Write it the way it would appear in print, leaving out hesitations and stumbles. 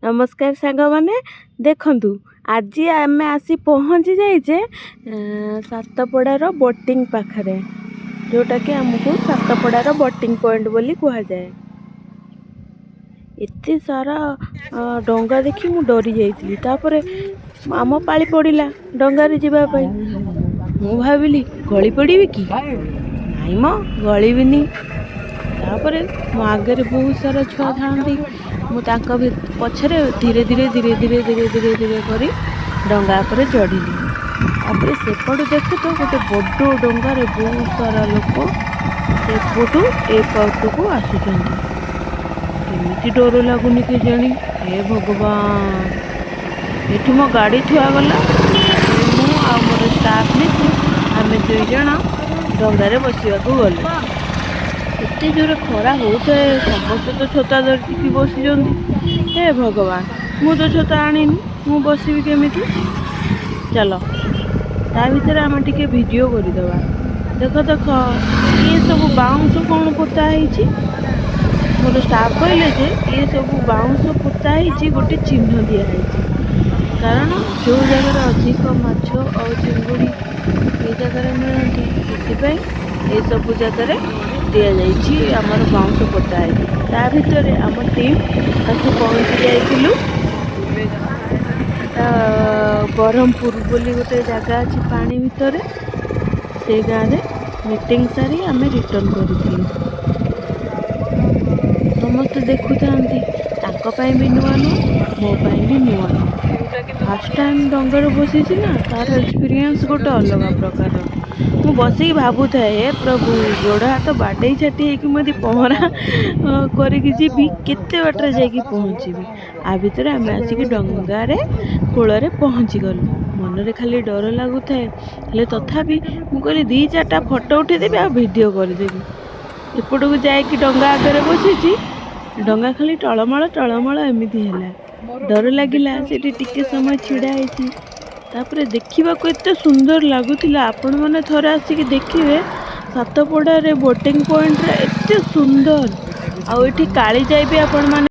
ନମସ୍କାର ସାଙ୍ଗମାନେ। ଦେଖନ୍ତୁ, ଆଜି ଆମେ ଆସି ପହଞ୍ଚି ଯାଇଛେ ସାତପଡ଼ାର ବୋଟିଂ ପାଖରେ, ଯେଉଁଟାକି ଆମକୁ ସାତପଡ଼ାର ବୋଟିଂ ପଏଣ୍ଟ ବୋଲି କୁହାଯାଏ। ଏତେ ସାରା ଡଙ୍ଗା ଦେଖି ମୁଁ ଡରି ଯାଇଥିଲି। ତାପରେ ଆମ ପାଳି ପଡ଼ିଲା ଡଙ୍ଗାରେ ଯିବା ପାଇଁ। ମୁଁ ଭାବିଲି, ଗଳି ପଡ଼ିବି କି? ନାଇଁ ମ, ଗଳିବିନି। ତାପରେ ମୋ ଆଗରେ ବହୁତ ସାରା ଛୁଆ ଥାଆନ୍ତି। ମୁଁ ତାଙ୍କ ପଛରେ ଧୀରେ ଧୀରେ ଧୀରେ ଧୀରେ ଧୀରେ ଧୀରେ ଧୀରେ କରି ଡଙ୍ଗା ଉପରେ ଚଢ଼ିଲି। ତାପରେ ସେପଟୁ ଦେଖୁ ତ ଗୋଟେ ବଡ଼ ଡଙ୍ଗାରେ ବହୁତ ସାରା ଲୋକ ସେପଟୁ ଏପଟକୁ ଆସୁଛନ୍ତି। କେମିତି ଡର ଲାଗୁନି କେଜାଣି? ହେ ଭଗବାନ! ଏଠି ମୋ ଗାଡ଼ି ଥୁଆଗଲା। ତାପରେ ମୁଁ ଆଉ ମୋର ଷ୍ଟାଫ୍ ମିଶି ଆମେ ଦୁଇ ଜଣ ଡଙ୍ଗାରେ ବସିବାକୁ ଗଲୁ। ଏତେ ଜୋରେ ଖରା ହଉଥାଏ। ସମସ୍ତେ ତ ଛତା ଧରିକି ବସିଛନ୍ତି। ହେ ଭଗବାନ, ମୁଁ ତ ଛତା ଆଣିନି, ମୁଁ ବସିବି କେମିତି? ଚାଲ, ତା ଭିତରେ ଆମେ ଟିକେ ଭିଡ଼ିଓ କରିଦେବା। ଦେଖ ଦେଖ, ଇଏ ସବୁ ବାଉଁଶ କ'ଣ ପୋତା ହେଇଛି? ମୋର ଷ୍ଟାଫ୍ କହିଲେ ଯେ ଇଏ ସବୁ ବାଉଁଶ ପୋତା ହେଇଛି, ଗୋଟେ ଚିହ୍ନ ଦିଆହେଇଛି, କାରଣ ଯେଉଁ ଜାଗାରେ ଅଧିକ ମାଛ ଆଉ ଚିଙ୍ଗୁଡ଼ି ଏଇ ଜାଗାରେ ମିଳନ୍ତି, ସେଥିପାଇଁ ଏସବୁ ଜାଗାରେ ଦିଆଯାଇଛି ଆମର ବାଉଁଶ ପୋତା ହେଇଛି। ତା ଭିତରେ ଆମ ଟିମ୍ ଆସି ପହଞ୍ଚି ଯାଇଥିଲୁ। ତା ବ୍ରହ୍ମପୁର ବୋଲି ଗୋଟେ ଜାଗା ଅଛି ପାଣି ଭିତରେ, ସେଇ ଗାଁରେ ମିଟିଂ ସାରି ଆମେ ରିଟର୍ନ କରିଥିଲୁ। ସମସ୍ତେ ଦେଖୁଥାନ୍ତି। ତାଙ୍କ ପାଇଁ ବି ନୂଆ ନୂଆ, ମୋ ପାଇଁ ବି ନୂଆ ନୂଆ। ଫାର୍ଷ୍ଟ ଟାଇମ୍ ଡଙ୍ଗାରେ ବସିଛି ନା, ତାର ଏକ୍ସପିରିଏନ୍ସ ଗୋଟେ ଅଲଗା ପ୍ରକାରର। ମୁଁ ବସିକି ଭାବୁଥାଏ, ହେ ପ୍ରଭୁ, ଗୋଡ଼ ହାତ ବାଡ଼େଇ ଛାଟି ହେଇକି ମୁଁ ଯଦି ପହଁରା କରିକି ଯିବି, କେତେ ବାଟରେ ଯାଇକି ପହଞ୍ଚିବି? ଆ ଭିତରେ ଆମେ ଆସିକି ଡଙ୍ଗାରେ କୂଳରେ ପହଞ୍ଚିଗଲୁ। ମନରେ ଖାଲି ଡର ଲାଗୁଥାଏ, ହେଲେ ତଥାପି ମୁଁ କହିଲି, ଦୁଇ ଚାରିଟା ଫଟୋ ଉଠେଇଦେବି ଆଉ ଭିଡ଼ିଓ କରିଦେବି। ଏପଟକୁ ଯାଇକି ଡଙ୍ଗା ଆଗରେ ବସିଛି, ଡଙ୍ଗା ଖାଲି ଟଳମଳ ଟଳମଳ ଏମିତି ହେଲା। ଡର ଲାଗିଲା। ସେଠି ଟିକେ ସମୟ ଛିଡ଼ା ହେଇଛି। ତାପରେ ଦେଖିବାକୁ ଏତେ ସୁନ୍ଦର ଲାଗୁଥିଲା। ଆପଣମାନେ ଥରେ ଆସିକି ଦେଖିବେ ସାତପଡ଼ାରେ ବୋଟିଂ ପଏଣ୍ଟରେ, ଏତେ ସୁନ୍ଦର। ଆଉ ଏଠି କାଳିଜାଇ ବି ଆପଣମାନେ